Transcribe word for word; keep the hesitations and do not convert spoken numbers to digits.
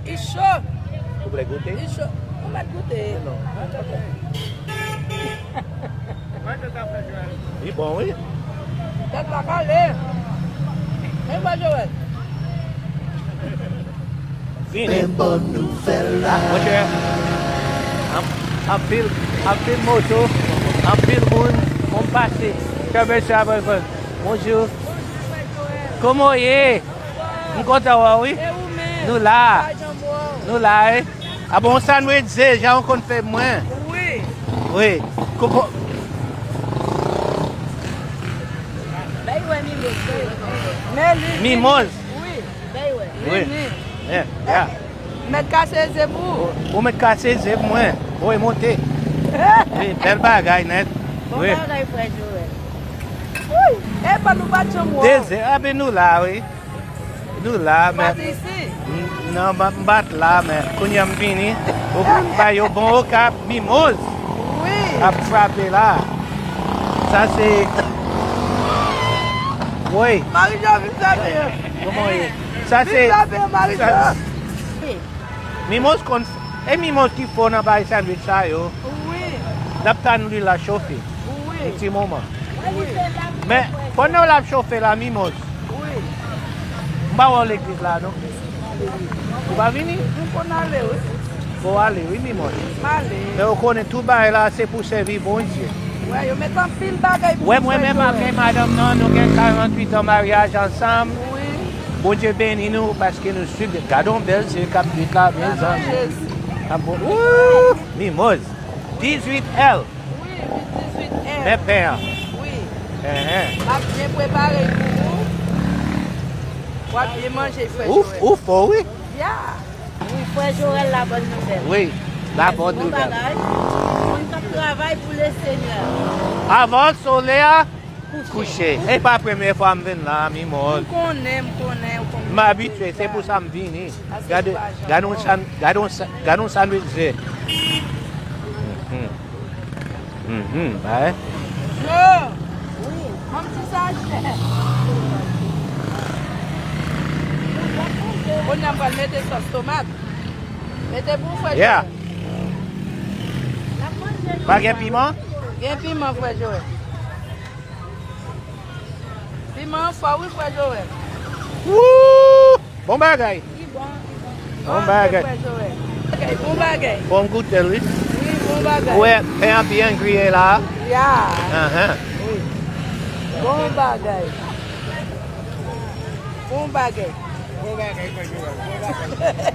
Li cho. Ou vle goute? Li cho. Ou mèt goute. Non. Li bon, wi. Tèt la kale. Men pa Joel. Fini. Men bon nouvèl la. Monchè, an- anpil, anpil moto, anpil moun, moun pase. Kè mesye avè fè. Bonjou. Kòman w ye? M kontan wè w, wi. E ou menm? Nou la. Pa janm wè w. Nou la, wi. A bon, sandwich ze, jan w konn fè mwen. Wi. Wi. Kòman? Bay wè Mimoz. Men li. Mimoz. Wi. Bay wè. Wi. Vini. Yeah, yeah. Mèt kase ze pou ou. Ou mèt kase ze pou mwen. Woy, monte. Wi, bèl bagay nèt. Bon bagay, frè Joel. Wi. E pa nou pa janm wè w. Dezè, api nou la, wi. Nou la, men. Bat isi. N- Non, m- m bat la, men. Kounye a m vini. Ou ba yo bon Okap, Mimoz. Wi. Ap frape la. Sa se. Woy. Marijò vin frape yo. Kòman w ye? Sa se. Vin frape yo, Marijò. Sa- Mimoz konn. E Mimoz ki fò nan bay sandwich sa yo. Wi. L ap tann lwil la chofe. Wi. Yon ti moman. Wi. Men, pandan l ap chofe la, Mimoz. Wi. M pa wè w legliz la, non. Ou pa vini? M konn ale, wi. Fò w ale, wi, Mimoz. M ale. Men ou konnen tout bagay la, se pou sèvi Bondye. Wè, yo met anpil bagay pou ou fè. Wè, mwen menm avèk madanm nan, nou gen karannwit an maryaj ansanm. Wi. Bondye beni nou paske nou swiv. Gade yon bèl ze k ap kwit la, mezanmi. Jezi. Ap bon. Wou! Mimoz. Dizuit L. Wi, wi, dizuit L. Men pen an. Wi. Enhen. M ap byen prepare l pou ou. W ap byen manje, frè Joel. Ou fò, wi. Ya. Wi, frè Joel, la bòn nouvèl. Wi, la bòn nouvèl. Bon bagay. Moun k ap travay pou Lesenyè. Avan solèy a kouche. E pa premye fwa m vin la, Mimoz. M konnen, m konnen, ou konnen. M abitye, se pou sa m vini. Gade, gade yon san-, gade yon sa-, gade yon sandwich ze. Mhm. Mhm, ba. Yo! Wi. Ban m ti sachè. Kounye a m pral mete sòs tomat. Mete pou frè Joel. Yeah. Pa gen piman? Gen piman, frè Joel. Piman an fò wi, frè Joel. Wou! Bon bagay. Li bon, li bon. Bon bagay. Frè Joel. Bagay, bon bagay. Bon goute l, wi. Wi, bon bagay. Ou wè, pen an byen griye la. Ya. Ahan. Wi. Bon bagay. Bon bagay. Bon bagay, frè Joel. Bon bagay.